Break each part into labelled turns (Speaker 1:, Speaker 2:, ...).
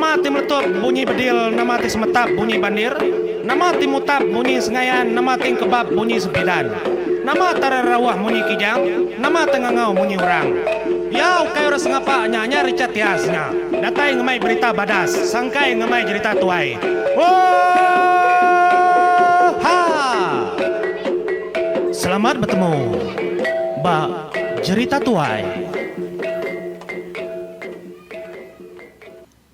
Speaker 1: Nama ti meletup bunyi bedil, nama ti semetap bunyi bandir, nama ti mutap munyi sengayan, nama ti engkebap munyi sempidan. Nama ti rerauh munyi kijang, nama ti ngangau munyi orang. Iya ukai orang sengapa nya nya Richard Tias nya. Datai ngemai berita badas, sangkai ngemai jerita tuai. Oohaa! Selamat betemu ba Jerita Tuai.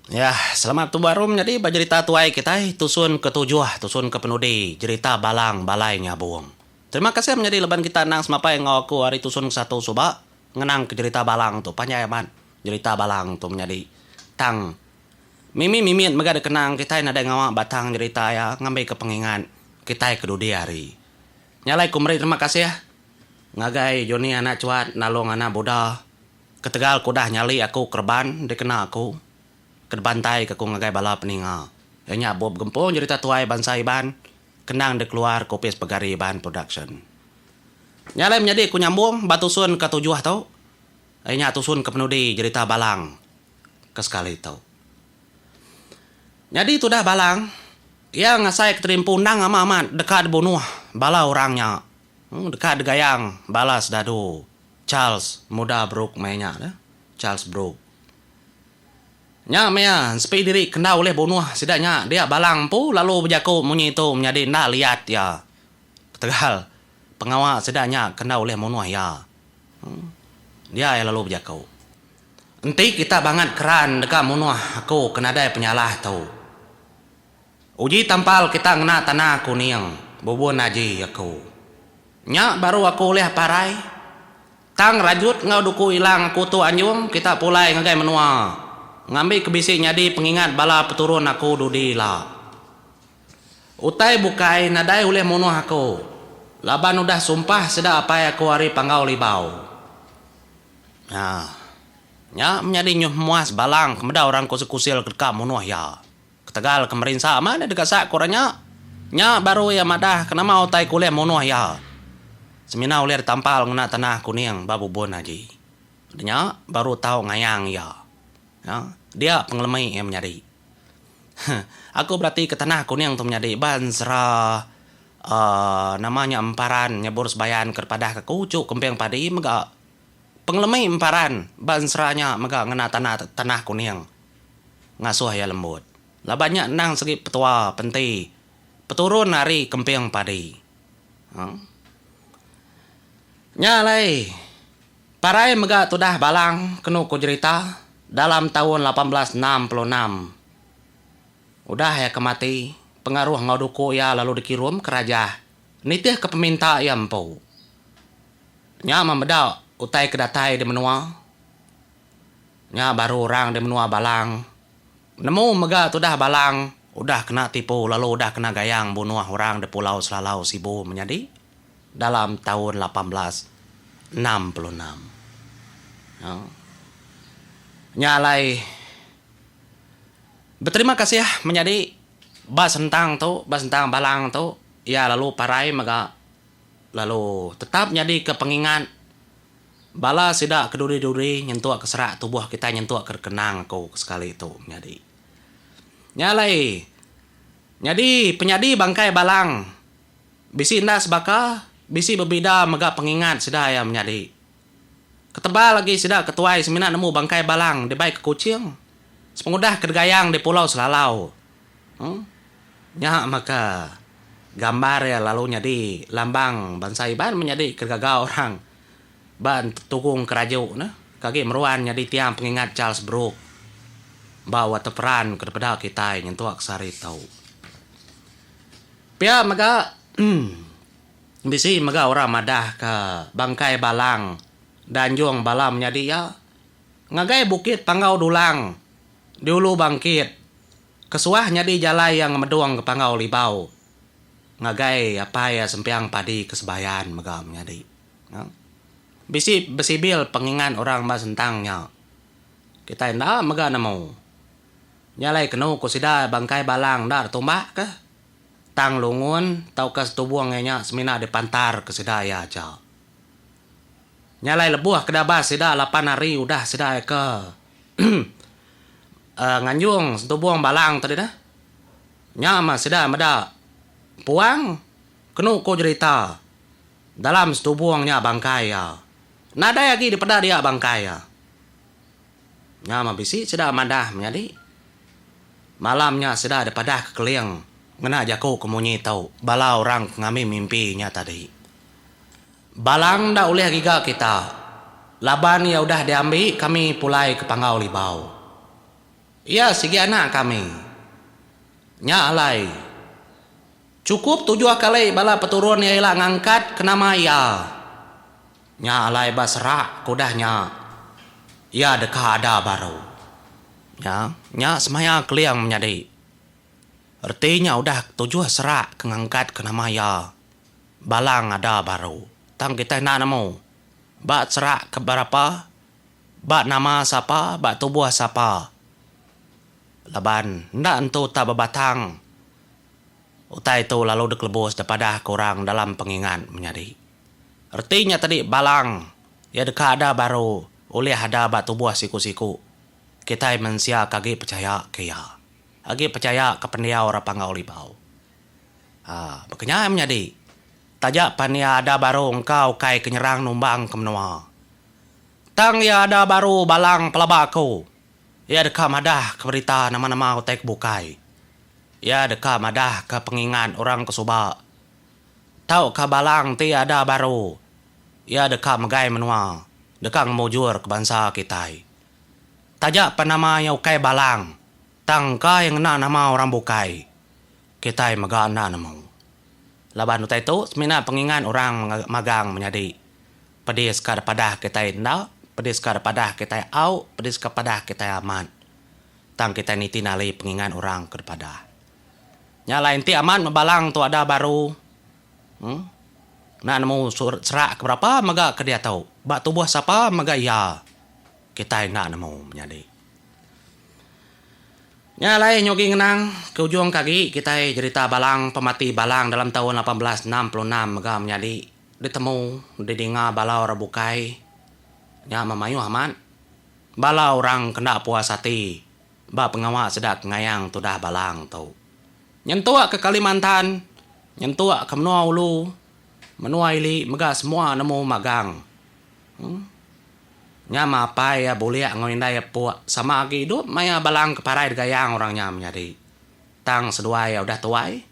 Speaker 2: Yah, selamat tu baru menyadi ba jerita tuai kitai tusun ke tujuh, tusun ke penudi, jerita Balang Balai Nyabung. Terima kasih menyadi laban kita endang semapai enggau aku ari tusun ke satu suba ngenang ke jerita Balang tu. Panjai amat jerita Balang tu menyadi. Tang mimi mimit mega dikenang kitai nadai ngawa batang jerita iya ngambi ke pengingat kitai ke dudi hari. Nya alai ku meri terima kasih ngagai Johnny anak Chuat Nalong anak Buda. Ketegal ke udah nyali aku kereban dikena aku ke dibantaika aku ngagai bala peninga iya nya bup gempung jerita tuai bansa Iban ke endang dikeluar ke Opis Pegari Iban Production. Nya alai menyadi aku nyambung ba tusun ke tujuh tu iya nya tusun ke penudi jerita Balang ke sekali tu. Nyadi tudah Balang iya ngasai ke terimpu endang amat amat deka dibunuh bala orang nya deka digayang bala sedadu. Charles muda Brooke maya nya deh. Charles Brooke. Nya maya ensepi diri kenda ulih bunuh sida nya dia Balang empu lalu bejaku munyi tu menyadi enda liat iya. Ketegal pengawa sida nya kenda ulih munuh iya. Dia iya lalu bejaku. Enti kita bangat keran deka munuh aku ke nadai penyalah tu. Uji tampal kita ngena tanah kuning bubun aji aku. Nya baru aku ulih parai. Tang rajut enggau duku ilang aku tu anjung kita pulai ngagai menua ngambi ke bisi nyadi pengingat bala peturun aku dudi ila. Utai bukai nadai ulih munuh aku laban udah sumpah sida apai aku ari Panggau Libau. Nya. Nya menyadi nyuh muas balang ke meda orang kusil-kusil ke deka munuh iya. Ketegal ke merinsa amat deh degasak ke orang nya. Nya baru iya madah ke nama utai ke ulih munuh iya. Semina ulih ditampal ngena tanah kuning ba bubun aji. Udah nya baru tau ngayang iya. Ya, dia pengelemi iya menyadi. Heh, aku berati ke tanah kuning tu menyadi ba ensera uhh nama nya emparan nyebur sebayan ke dipadah ke aku uchu kemping padi mega. Pengelemi emparan ba ensera nya mega ngena tanah tanah kuning. Ngasuh iya lembut. Laban nya endang segi petua penti peturun ari kemping padi. Nya alai parai mega tudah Balang kenu ku jerita dalam taun 1866. Udah iya ke mati, pengaruh enggau duku iya lalu dikirum ke rajah nitihka peminta iya empu. Nya meh meda utai ke datai di menua. Nya baru orang di menua Balang. Nemu mega tudah Balang udah kena tipu lalu udah kena gayang bunuh orang di Pulau Selalau Sibu menyadi dalam taun 1866. Nya alai beterima kasih menyadi ba sentang tu ba sentang Balang tu iya lalu parai mega lalu tetap nyadika pengingat Bala sida ke duri-duri nyentuk ke serak tubuh kitai nyentuk ke kenang aku ke sekali tu menyadi. Nya alai nyadi penyadi bangkai balang bisi enda sebaka bisi bebida mega pengingat sida iya menyadi. Ketebal agi sida ke tuai semina nemu bangkai balang dibai ke Kuching sepengudah ke degayang di Pulau Selalau. Huh. Nya maka gambar iya lalu nyadi lambang bansa Iban menyadi ke gaga orang ba Tugong Keraju ne ke agi meruan nyadi tiang pengingat Charles Brooke ba waterfront ke dipeda kitai nyentuk ke sehari tu. Pia mega bisi mega orang madah ke bangkai Balang Danjung bala menyadi iya ngagai Bukit Panggau Dulang di Ulu Bangkit Kesuah nyadi jalai iya ngemedung ke Panggau Libau ngagai apai iya Sempiang Padi ke Sebayan mega menyadi. Bisi besibil pengingat orang ba sentang nya. Kitai enda mega nemu. Nya alai kenu ku sida bangkai balang enda ditumbak ke tang lungun tauka setubung iya nya semina dipantar ke sida iya aja. Nya alai lebuh ke dabas sida lapan hari udah sida iya ke. Nganjung sentubung balang tadi deh. Nya mah sida meda puang kenu ku jerita dalam sentubung nya bangkai iya. Nadai agi dipeda dia bangkai iya. Nya mah bisi sida madah menyadi. Malam nya sida dipadah ke Keling ngena jaku ke munyi tu bala orang ke ngambi mimpi nya tadi. Balang enda ulih giga kita laban iya udah diambi kami pulai ke Panggau Libau. Iya sigi anak kami. Nya alai, chukup tujuh kali bala peturun iya ila ngangkat ke nama iya. Nya alai ba serak ke udah nya, iya deka ada baru. Nya, nya semaya Keling menyadi. Reti nya udah tujuh serak ke ngangkatka nama iya Balang ada baru. Tang kitai enda nemu ba serak ke berapa, ba nama sapa, ba tubuh sapa. Laban enda entu tak bebatang utai tu lalu dikelebus dipadah ke orang dalam pengingat menyadi. Reti nya tadi Balang iya deka ada baru ulih ada ba tubuh siku-siku kitai mensia ke agi pechaya ke iya. Agi pechaya ke pendiau orang Panggau Libau. Haa baka nya menyadi. Taja pan iya ada baru engka ukai ke nyerang numbang ke menua. Tang iya ada baru balang pelaba aku. Iya deka madah ke berita nama-nama utai ke bukai. Iya deka madah ke pengingat orang ke suba. Tauka balang ti ada baru iya deka megai menua deka ngemujur ke bansa kitai. Taja pan nama iya ukai balang, tang engka iya ngena nama orang bukai. Kitai mega enda nemu. Laban utai tu semina pengingat orang magang menyadi. Pedis ka padah kitai enda, pedis ka padah kitai au, pedis ka padah kitai amat. Tang kitai niti nali pengingat orang ke dipadah. Nya alai enti amat meh balang tu ada baru. Em. Enda nemu serak ke berapa mega ke diatu. Ba tubuh sapa mega iya. Kitai enda nemu menyadi. Nya alai nyugi ngenang ke ujung ke agi kitai jerita Balang pemati Balang dalam taun 1866 mega menyadi ditemu didinga bala orang bukai nya memayuh amat bala orang ke enda puas ati ba pengawa sida ke ngayang tudah Balang tu. Nyentuk ke Kalimantan, nyentuk ke menua ulu, menua ili mega semua nemu magang. Em. Nya mah apai iya bulik enggau indai iya puk sama agi idup maya balang ke parai digayang orang nya menyadi. Tang seduai iya udah tuai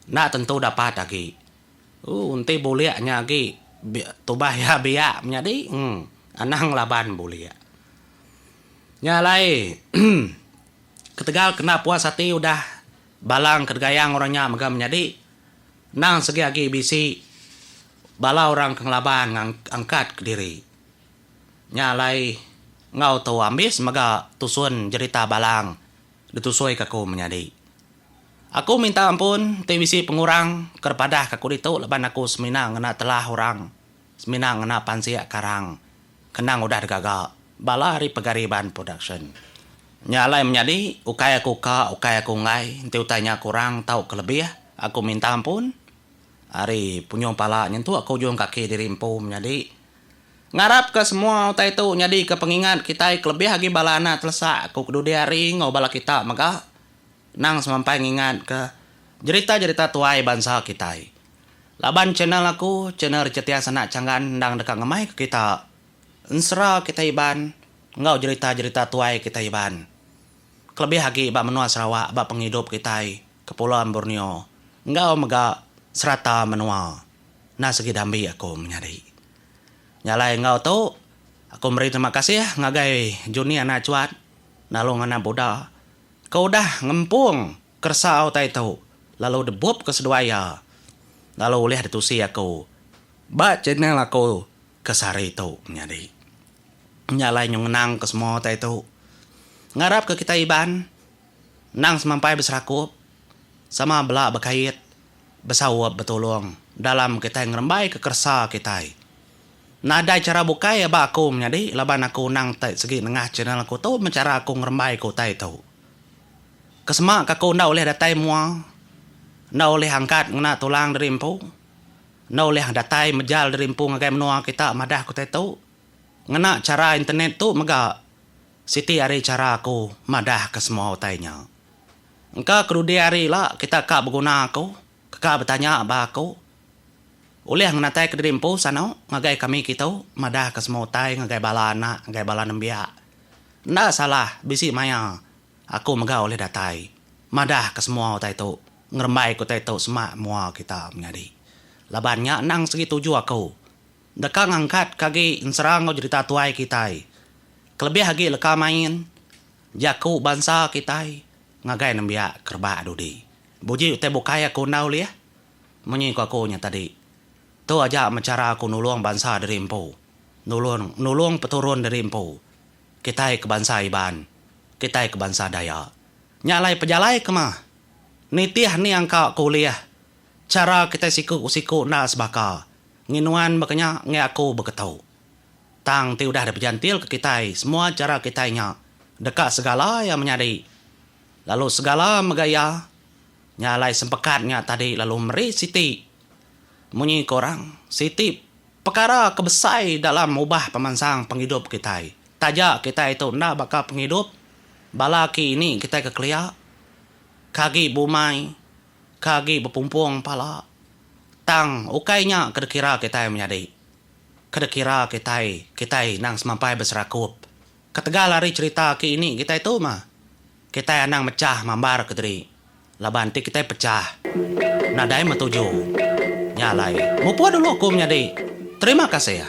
Speaker 2: enda tentu dapat agi. Ooh enti bulik nya agi tubah iya biak menyadi em anang laban bulik. Nya alai ketegal kena puas ati udah balang ke digayang orang nya mega menyadi endang segi agi bisi bala orang ke ngelaban angkat kediri. Nya alai enggau tu ambis mega tusun jerita Balang ditusui ke aku menyadi. Aku minta ampun ti bisi pengurang ke dipadah ke aku ditu laban aku semina ngena telah orang semina ngena pansik karang kenang udah digaga bala ari Pegariban Production. Nya alai menyadi ukai aku ka ukai aku enggai enti utai nya kurang tauka lebih aku minta ampun ari punjung pala nyentuk ke ujung kaki diri empu menyadi. Ngarapka semua utai tu nyadika pengingat kitai kelebih agi bala anak telesak ku kedudi hari enggau bala kita mega nang semampai ngingatka jerita-jerita tuai bansa kitai. Laban channel aku, channel Richard Anak Changgan endang deka ngemaika kita ensera kitai Iban enggau jerita-jerita tuai kitai Iban kelebih agi ba menua Sarawak ba pengidup kitai Kepulauan Borneo enggau mega serata menua. Enda segi dambi aku menyadi. Nya alai enggau tu, aku meri terima kasih ngagai Juni anak Chuat, Nalong anak Buda ke udah ngempung keresa utai tu lalu debupka seduai iya lalu ulih ditusi aku ba channel aku ke sehari tu menyadi. Nya alai nyu ngenangka semua utai tu. Ngarapka kitai Iban endang semampai beserakup sama bela bekait. Besaup betulung dalam kitai ngerembaika keresa kitai. Nadai chara bukai aba aku menyadi laban aku endang tai segi nengah channel aku tu meh chara aku ngerembaika utai tu. Kesema ka aku enda ulih datai mua, enda ulih angkat ngena tulang diri empu, enda ulih datai mejal diri empu ngagai menua kita madah ke utai tu. Ngena chara internet tu mega. Siti ari chara aku madahka semua utai nya. Engka kedudi hari ila kita ka beguna aku, ke ka betanya ba aku. Ulih ngenataika diri empu sanu ngagai kami kitu madahka semua utai ngagai bala anak ngagai bala nembiak. Enda salah bisi maya aku mega ulih datai madahka semua utai tu ngerembaika utai tu semak mua kita menyadi. Laban nya endang segi tuju aku Deka ngangkatka agi ensera enggau jerita tuai kitai, kelebih agi leka main, jaku bansa kitai ngagai nembiak kerebak dudi. Buji utai bukai aku enda ulih, munyi ku aku nya tadi. Tu aja meh chara aku nulung bansa diri empu, nulung nulung peturun diri empu, kitai ke bansa Iban, kitai ke bansa Dayak. Nya alai pejalai ke mah, nitih ni angka ke ulih, chara kitai siku-siku enda sebaka. Ngi nuan baka nya ngi aku beketu. Tang ti udah dipejantilka kitai semua chara kitai nya deka segala iya menyadi lalu segala mega iya nya alai sempekat nya tadi lalu meri siti munyi ke orang siti pekara ke besai dalam ubah pemansang pengidup kitai taja kitai tu enda baka pengidup bala ki ini kitai ke kelia ke agi bumai ke agi bepumpung pala. Tang, ukai nya ke dikira kitai menyadi. Ke dikira kitai, kitai endang semampai beserakup. Ketegal ari cherita ke ini kitai tu mah, kitai anang mechah mambar kediri. Laban enti kitai pechah, nadai meh tuju. Nya alai, mupuk dulu aku menyadi. Terima kasih.